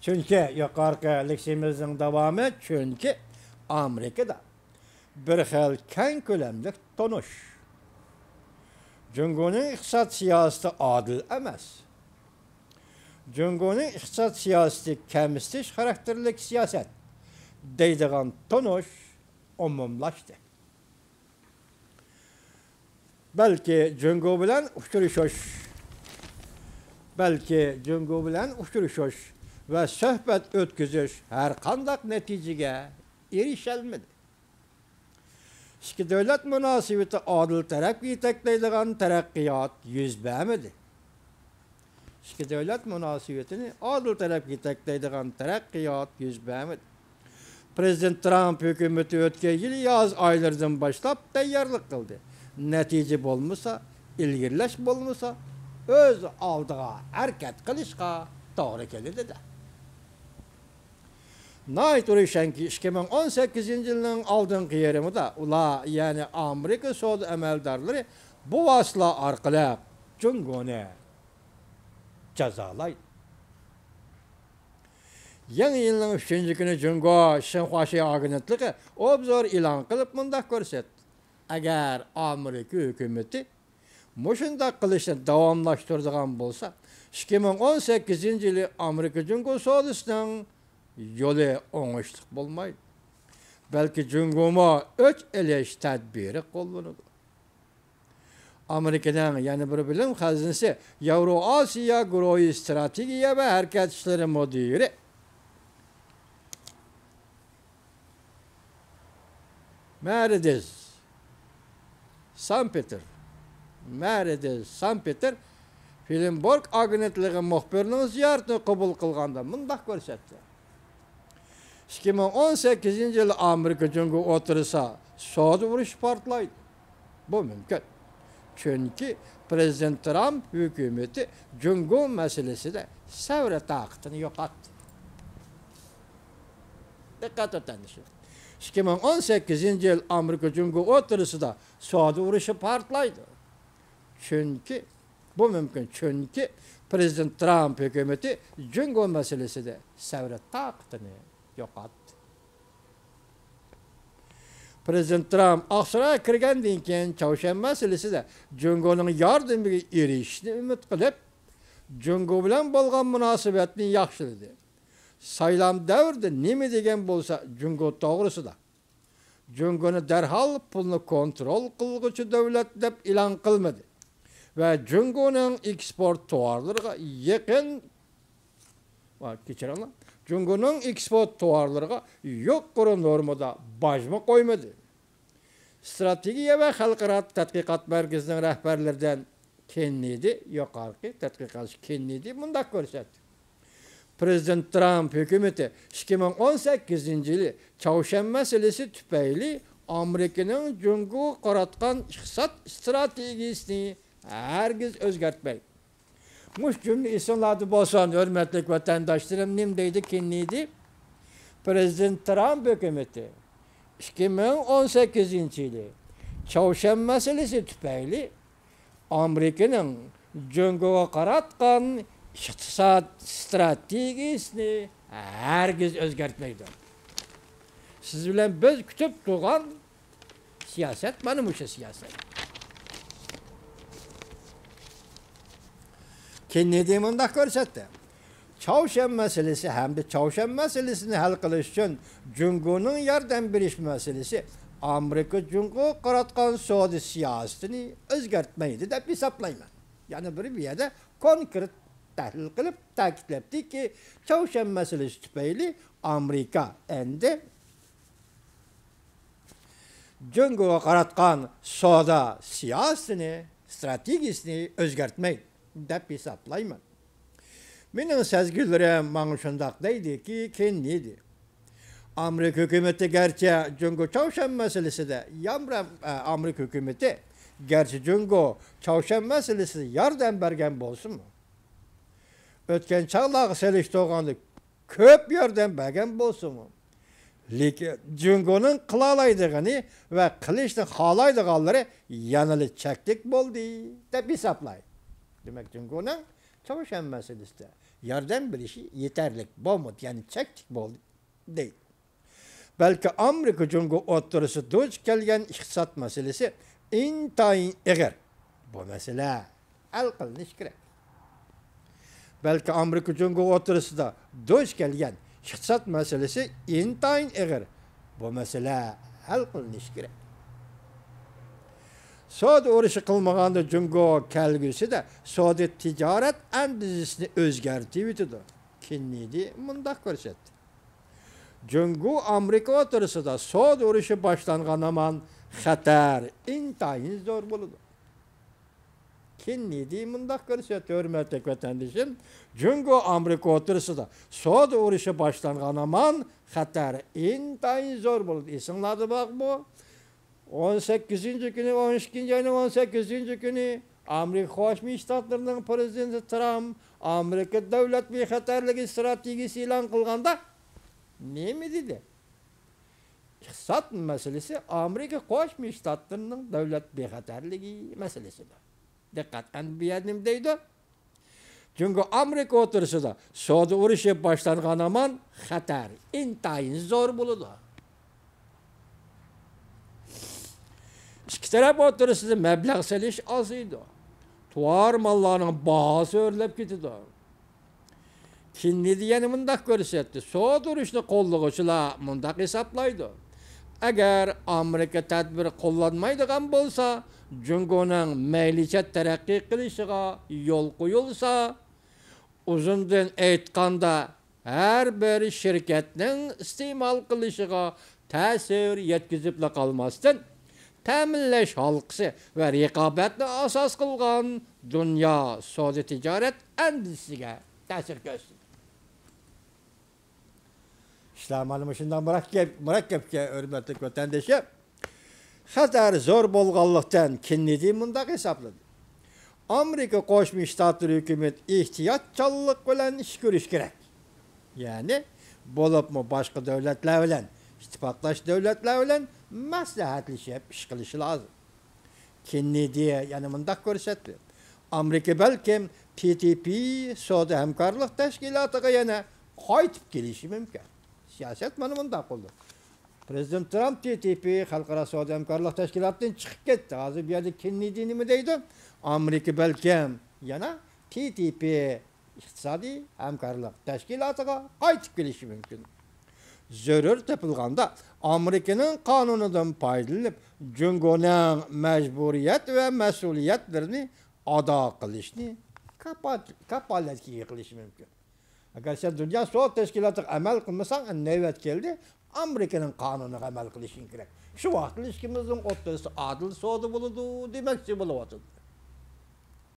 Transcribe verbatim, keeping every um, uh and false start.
چۈنكى يۇقىرىقى لېكسىيىمىزنىڭ داۋامى، چۈنكى ئامېرىكىدا بىر خىل كەڭ كۆلەملىك تونۇش. جۇڭگونىڭ ئىقتىساد سىياسىتى ئادىل ئەمەس. جۇڭگونىڭ ئىقتىساد سىياسىتى كەمسىتىش خاراكتېرلىك سىياسەت دەيدىغان تونۇش ئومۇملاشتى. بەلكى جۇڭگو بىلەن ئۇچرىشىش، بەلكى جۇڭگو بىلەن ئۇچرىشىش ۋە سۆھبەت ئۆتكۈزۈش ھەرقانداق نەتىجىگە ئېرىشەلمىدى. ئىككى دۆلەت مۇناسىۋىتى ئادىل تەرەپكە يېتەكلەيدىغان تەرەققىيات يۈز بەرمىدى. ئىككى دۆلەت مۇناسىۋىتىنى ئادىل تەرەپكە يېتەكلەيدىغان تەرەققىيات يۈز بەرمىدى. پىرېزىدېنت ترامپ ھۆكۈمىتى ئۆتكەن يىل ياز ئايلىرىدىن باشلاپ تەييارلىق قىلدى. نەتىجە بولمىسا، ئىلگىرىلەش بولمىسا، ئۆز ئالدىغا ھەرىكەت قىلىشقا توغرا كېلىدۇ-دە. ناھايىتى روشەنكى، ئىككى مىڭ ئون سەككىزىنچى يىلنىڭ ئالدىنقى يېرىمىدا ئۇلار، يەنى ئامېرىكا سودا ئەمەلدارلىرى بۇ ۋاسىتىلەر ئارقىلىق جۇڭگونى جازالايدۇ. يېڭى يىلنىڭ ئۈچىنچى كۈنى جۇڭگو شىنخۇا شىيا ئاگېنتلىقى ئوبزور ئېلان قىلىپ مۇنداق كۆرسەتتى: ئەگەر ئامېرىكا ھۆكۈمىتى مۇشۇنداق قىلىشنى داۋاملاشتۇرىدىغان بولسا، ئىككى مىڭ ئون سەككىزىنچى يىلى ئامېرىكا جۇڭگو سودىسىنىڭ يولى ئوڭۇشلۇق بولمايدۇ. بەلكى جۇڭگومۇ ئۆچ ئېلىش تەدبىرى قوللىنىدۇ. ئامېرىكىنىڭ يەنە بىر بۆلۈم خەزنىسى، ياۋرو ئاسىيا گۇرۇھى ئىستراتېگىيە ۋە ھەرىكەت ئىشلىرى مۇدىرى مەرىدىز سان پېتېر، مەرىدىز سان پېتېر فىلىنبورگ ئاگېنتلىقى مۇخبىرىنىڭ زىيارىتىنى قوبۇل قىلغاندا مۇنداق كۆرسەتتى: ئىككى مىڭ ئون سەككىزىنچى يىل ئامېرىكا جۇڭگو ئوتتۇرىسىدا سودا ئۇرۇشى پارتلايدۇ. بۇ مۇمكىن. چۈنكى پىرېزىدېنت ترامپ ھۆكۈمىتى جۇڭگو مەسىلىسىدە سەۋر تاقىتىنى يوقاتتى. دىققەت ۋەتەندىشىم. ئىككى مىڭ ئون سەككىزىنچى يىل ئامېرىكا جۇڭگو ئوتتۇرىسىدا سودا ئۇرۇشى پارتلايدۇ. چۈنكى، بۇ مۇمكىن، چۈنكى پىرېزىدېنت ترامپ ھۆكۈمىتى جۇڭگو مەسىلىسىدە سەۋر تاقىتىنى يوقاتتى. پىرېزىدېنت ترامپ ئاقسارايغا كىرگەندىن كېيىن، چاۋشيەن مەسىلىسىدە جۇڭگونىڭ ياردىمىگە ئېرىشىشنى ئۈمىد قىلىپ، جۇڭگو بىلەن بولغان مۇناسىۋەتنى ياخشىلىدى. سايلام دەۋرىدە نېمە دېگەن بولسا جۇڭگو توغرىسىدا، جۇڭگونى دەرھال پۇلنى كونترول قىلغۇچى دۆلەت دەپ ئېلان قىلمىدى ۋە جۇڭگونىڭ ئېكسپورت توۋارلىرىغا يېقىن، ۋە كەچۈرۈڭلار، جۇڭگونىڭ ئېكسپورت توۋارلىرىغا يۇقىرى نورمىدا باجمۇ قويمىدى. ئىستراتېگىيە ۋە خەلقئارا تەتقىقات مەركىزىنىڭ رەھبەرلىرىدىن كېننېدى، يۇقىرىقى تەتقىقاتچى كېننېدى مۇنداق كۆرسەتتى: پىرېزىدېنت ترامپ ھۆكۈمىتى ئىككى مىڭ ئون سەككىزىنچى يىلى چاۋشيەن مەسىلىسى تۈپەيلى ئامېرىكىنىڭ جۇڭگوغا قاراتقان ئىقتىساد ئىستراتېگىيىسىنى ھەرگىز ئۆزگەرتمەيدۇ. مۇشۇ جۈملە ئېسىڭلاردا بولسۇن، ھۆرمەتلىك ۋەتەنداشلىرىم، نېمە دەيدۇ كېننېدى؟ پىرېزىدېنت ترامپ ھۆكۈمىتى ئىككى مىڭ ئون سەككىزىنچى يىلى چاۋشيەن مەسىلىسى تۈپەيلى ئامېرىكىنىڭ جۇڭگوغا قاراتقان ئىقتىساد ئىستراتېگىيىسىنى ھەرگىز ئۆزگەرتمەيدۇ. سىز بىلەن بىز كۈتۈپ تۇرغان سىياسەت مانا مۇشۇ سىياسەت. كېننېدى مۇنداق كۆرسەتتى: چاۋشيەن مەسىلىسى ھەمدە چاۋشيەن مەسىلىسىنى ھەل قىلىش ئۈچۈن جۇڭگونىڭ ياردەم بېرىش مەسىلىسى ئامېرىكا جۇڭگوغا قاراتقان سودا سىياسىتىنى ئۆزگەرتمەيدۇ دەپ ھېسابلايمەن. يەنە بىر، بۇ يەردە كونكرېت تەھلىل قىلىپ تەكىتلەپتىكى، چاۋشيەن مەسىلىسى تۈپەيلى ئامېرىكا ئەمدى جۇڭگوغا قاراتقان سودا سىياسىتىنى، ئىستراتېگىيىسىنى ئۆزگەرتمەيدۇ دەپ ھېسابلايمەن. مېنىڭ سەزگۈلىرىم ماڭا شۇنداق دەيدىكى، كېننېدى، ئامېرىكا ھۆكۈمىتى گەرچە جۇڭگو چاۋشيەن مەسىلىسىدە يامرا-، ئە، ئامېرىكا ھۆكۈمىتى گەرچە جۇڭگو چاۋشيەن مەسىلىسىدە ياردەم بەرگەن بولسىمۇ، ئۆتكەن چاغلارغا سېلىشتۇرغاندا كۆپ ياردەم بەرگەن بولسىمۇ، لېكىن جۇڭگونىڭ قىلالايدىغىنى ۋە قىلىشنى خالايدىغانلىرى يەنىلا چەكلىك بولدى دەپ ھېسابلايدۇ. دېمەك، جۇڭگونىڭ چاۋشيەن مەسىلىسىدە ياردەم بېرىشى يېتەرلىك بولمىدى، يەنى چەكلىك بولدى، دەيدۇ. بەلكى ئامېرىكا جۇڭگو ئوتتۇرىسىدا دۇچ كەلگەن ئىقتىساد مەسىلىسى ئىنتايىن ئېغىر. بۇ مەسىلە ھەل قىلىنىشى كېرەك. بەلكى ئامېرىكا جۇڭگو ئوتتۇرىسىدا دۇچ كەلگەن ئىقتىساد مەسىلىسى ئىنتايىن ئېغىر. بۇ مەسىلە ھەل قىلىنىشى كېرەك. سودا ئۇرۇشى قىلمىغاندا جۇڭگو كەلگۈسىدە سودا تىجارەت ئەندىزىسىنى ئۆزگەرتىۋېتىدۇ. كېننېدى مۇنداق كۆرسەتتى. جۇڭگو ئامېرىكا ئوتتۇرىسىدا سودا ئۇرۇشى باشلانغان ھامان خەتەر ئىنتايىن زور بولىدۇ. كېننېدى مۇنداق كۆرسەتتى، ھۆرمەتلىك ۋەتەندىشىم، جۇڭگو ئامېرىكا ئوتتۇرىسىدا سودا ئۇرۇشى باشلانغان ھامان خەتەر ئىنتايىن زور بولىدۇ. ئېسىڭلاردا بارغۇ بۇ؟ ئون سەككىزىنچى كۈنى، ئون ئىككىنچى ئاينىڭ ئون سەككىزىنچى كۈنى ئامېرىكا قوشما شتاتلىرىنىڭ پىرېزىدېنتى ترامپ ئامېرىكا دۆلەت بىخەتەرلىكى ئىستراتېگىيىسى ئېلان قىلغاندا نېمە دېدى؟ ئىقتىساد مەسىلىسى ئامېرىكا قوشما شتاتلىرىنىڭ دۆلەت بىخەتەرلىكى مەسىلىسىدۇر. دىققەت، ئەمدى بۇ يەردە نېمە دەيدۇ؟ جۇڭگو ئامېرىكا ئوتتۇرىسىدا سودا ئۇرۇشى باشلانغان ھامان خەتەر ئىنتايىن زور بولىدۇ. ئىككى تەرەپ ئوتتۇرىسىدا مەبلەغ سېلىش ئازىيىدۇ. تۇۋار ماللارنىڭ باھاسى ئۆرلەپ كېتىدۇ. كېننېدى يەنە مۇنداق كۆرسەتتى، سودا ئۇرۇشىنى قوللىغۇچىلار مۇنداق ھېسابلايدۇ، ئەگەر ئامېرىكا تەدبىر قوللانمايدىغان بولسا، جۇڭگونىڭ مەيلىچە تەرەققىي قىلىشىغا يول قويۇلسا، ئۇزۇندىن ئېيتقاندا، ھەر بىر شىركەتنىڭ ئىستېمال قىلىشىغا تەسىر يەتكۈزۈپلا قالماستىن، تەمىنلەش ھالقىسى ۋە رىقابەتنى ئاساس قىلغان دۇنيا سودا تىجارەت ئەندىزىسىگە تەسىر كۆرسىتىدۇ. ئىشلار مانا مۇشۇنداق مۇرەككەپ، مۇرەككەپكەن، ھۆرمەتلىك ۋەتەندىشىم. خەتەر زور بولغانلىقتىن، كېننېدى مۇنداق ھېسابلىدى، ئامېرىكا قوشما شتاتلىرى ھۆكۈمىتى ئېھتىياتچانلىق بىلەن ئىش كۆرۈشى كېرەك. يەنى، بولۇپمۇ باشقا دۆلەتلەر بىلەن، ئىتتىپاقداش دۆلەتلەر بىلەن مەسلىھەتلىشىپ ئىش قىلىشى لازىم. كېننېدى يەنە مۇنداق كۆرسەتتى، ئامېرىكا بەلكىم تى تى پى سودا ھەمكارلىق تەشكىلاتىغا يەنە قايتىپ كېلىشى مۇمكىن. سىياسەت مانا مۇنداق بولدى. پىرېزىدېنت ترامپ تى تى پى خەلقئارا سودا ھەمكارلىق تەشكىلاتىدىن چىقىپ كەتتى. ھازىر بۇ يەردە كېننېدى نېمە دەيدۇ؟ ئامېرىكا بەلكىم يەنە تى تى پى ئىقتىسادىي ھەمكارلىق تەشكىلاتىغا قايتىپ كېلىشى مۇمكىن. زۆرۈر تېپىلغاندا، ئامېرىكىنىڭ قانۇنىدىن پايدىلىنىپ، جۇڭگونىڭ مەجبۇرىيەت ۋە مەسئۇلىيەتلىرىنى ئادا قىلىشنى كاپا-، كاپالەتكە ئىگە قىلىشى مۇمكىن. ئەگەر سەن دۇنيا سودا تەشكىلاتىغا ئەمەل قىلمىساڭ، نۆۋەت كەلدى، ئامېرىكىنىڭ قانۇنىغا ئەمەل قىلىشىڭ كېرەك. شۇ ۋاقىتتا ئىككىمىزنىڭ ئوتتۇرىسىدا ئادىل سودا بولىدۇ دېمەكچى بولۇۋاتىدۇ.